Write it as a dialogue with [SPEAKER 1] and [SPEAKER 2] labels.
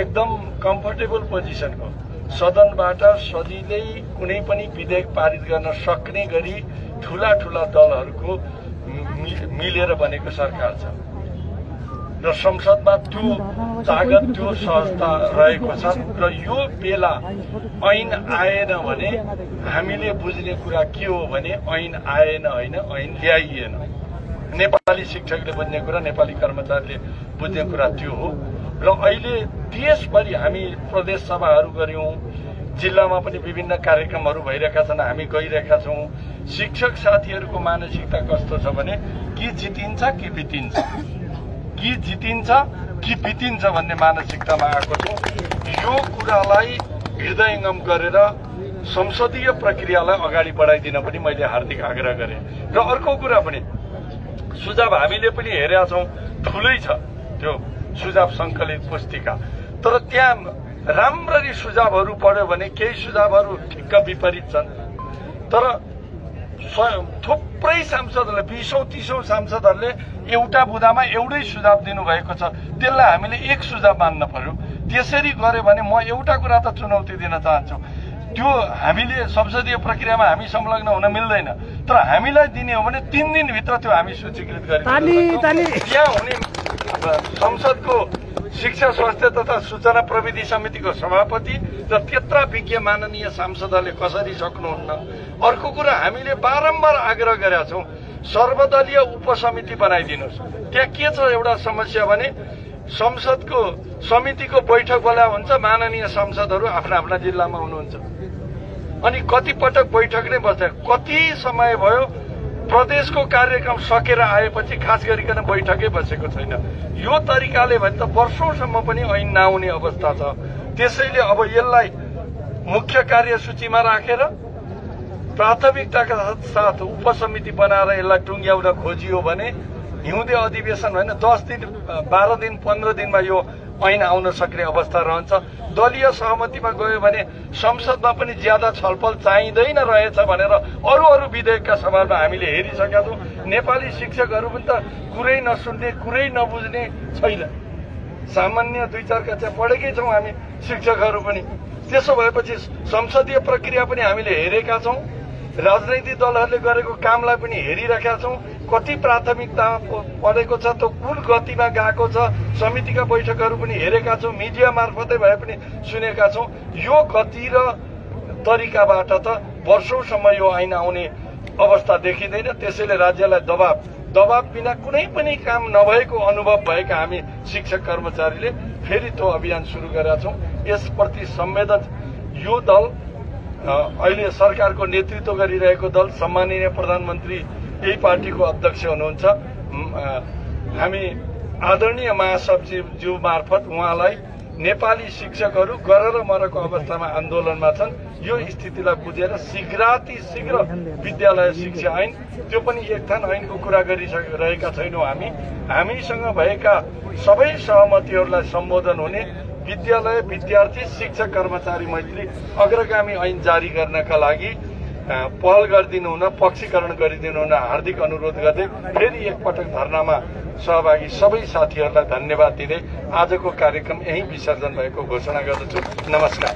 [SPEAKER 1] एकदम कम्फर्टेबल पोजिसनको सदनबाट सजिलै कुनै पनि विधेयक पारित गर्न सक्ने गरी ठूला ठूला दलहरूको मिलेर बनेको सरकार छ र संसदमा त्यो ताकत त्यो सहजता रहेको छ र यो बेला ऐन आएन भने हामीले बुझ्ने कुरा के हो भने ऐन आएन होइन ऐन ल्याइएन। नेपाली शिक्षकले बुझ्ने कुरा नेपाली कर्मचारीले बुझ्ने कुरा त्यो हो र अहिले देशभरि हामी प्रदेश सभाहरू गर्यौं जिल्लामा पनि विभिन्न कार्यक्रमहरू भइरहेका छन् हामी गइरहेका छौं। शिक्षक साथीहरूको मानसिकता कस्तो छ भने कि जितिन्छ कि बितिन्छ भन्ने मानसिकतामा आएको छ। यो कुरालाई हृदयंगम गरेर संसदीय प्रक्रियालाई अगाडि बढाइदिन पनि मैले हार्दिक आग्रह गरे र अर्को कुरा पनि सुझाव हामीले पनि हेरेका छौं ठूलै छ त्यो सुझाव संकलित पुस्तिका तर त्यहाँ राम्ररी सुझावहरू पढ्यो भने केही सुझावहरू ठिक्क विपरीत छन् तर थुप्रै सांसदहरूले 20औं-30औं सांसदहरूले एउटा बुँदामा एउटै सुझाव दिनुभएको छ त्यसलाई हामीले एक सुझाव मान्न पर्यो। त्यसरी गर्यो भने म एउटा कुरा त चुनौती दिन चाहन्छु त्यो हामीले संसदीय प्रक्रियामा हामी संलग्न हुन मिल्दैन तर हामीलाई दिने हो भने 3 दिनभित्र त्यो हामी सूचीकृत गरिदिन्छौँ। त्यहाँ हुने संसदको शिक्षा स्वास्थ्य तथा सूचना प्रविधि समितिको सभापति र त्यत्रा विज्ञ माननीय सांसदहरूले कसरी सक्नुहुन्न। अर्को कुरा हामीले बारम्बार आग्रह गरेका छौं सर्वदलीय उपसमिति बनाइदिनुहोस्। त्यहाँ के छ एउटा समस्या भने संसदको समितिको बैठक बेला हुन्छ माननीय सांसदहरू आफ्ना आफ्ना जिल्लामा हुनुहुन्छ अनि कति पटक बैठक नै बस्छ कति समय भयो प्रदेशको कार्यक्रम सकेर आएपछि खास गरिकन बैठकै बसेको छैन। यो तरिकाले भने त वर्षौंसम्म पनि ऐन नआउने अवस्था छ। त्यसैले अब यसलाई मुख्य कार्यसूचीमा राखेर प्राथमिकताका साथ उपसमिति बनाएर यसलाई टुंग्याउन खोजियो भने हिउँदे अधिवेशन होइन 10 दिन 12 दिन 15 दिनमा यो ऐन आउन सक्ने अवस्था रहन्छ। दलीय सहमतिमा गयो भने संसदमा पनि ज्यादा छलफल चाहिँदैन रहेछ भनेर अरू विधेयकका सभामा हामीले हेरिसकेका छौं। नेपाली शिक्षकहरू पनि त कुरै नसुन्ने कुरै नबुझ्ने छैन। सामान्य 2-4 कक्षा पढेकै छौं हामी शिक्षकहरू पनि। त्यसो भएपछि संसदीय प्रक्रिया पनि हामीले हेरेका छौं राजनैतिक दलहरूले गरेको कामलाई पनि हेरिरहेका छौं कति प्राथमिकता परेको छ त्यो कुन गतिमा गएको छ समितिका बैठकहरू पनि हेरेका छौं मिडिया मार्फतै भए पनि सुनेका छौं। यो गति र तरिकाबाट त वर्षौंसम्म यो ऐन आउने अवस्था देखिँदैन। त्यसैले राज्यलाई दबाव बिना कुनै पनि काम नभएको अनुभव भएका हामी शिक्षक कर्मचारीले फेरि त्यो अभियान सुरु गरेका छौं। यसप्रति संवेदन यो दल अहिले सरकारको नेतृत्व गरिरहेको दल सम्माननीय प्रधानमन्त्री यही पार्टीको अध्यक्ष हुनुहुन्छ। हामी आदरणीय महासचिवज्यू मार्फत उहाँलाई नेपाली शिक्षकहरू गरर मरको अवस्थामा आन्दोलनमा छन् यो स्थितिलाई बुझेर शीघ्र विद्यालय शिक्षा ऐन त्यो पनि एकथान ऐनको कुरा गरिरहेका छैनौं। हामीसँग भएका सबै सहमतिहरूलाई सम्बोधन हुने विद्यालय विद्यार्थी शिक्षक कर्मचारी मैत्री अग्रगामी ऐन जारी गर्नका लागि पहल गरिदिनु हुन पक्षीकरण गरिदिनु हुन हार्दिक अनुरोध गर्दै फेरि एकपटक धरनामा सहभागी सबै साथीहरूलाई धन्यवाद दिँदै आजको कार्यक्रम यही विसर्जन भएको घोषणा गर्दछु। नमस्कार।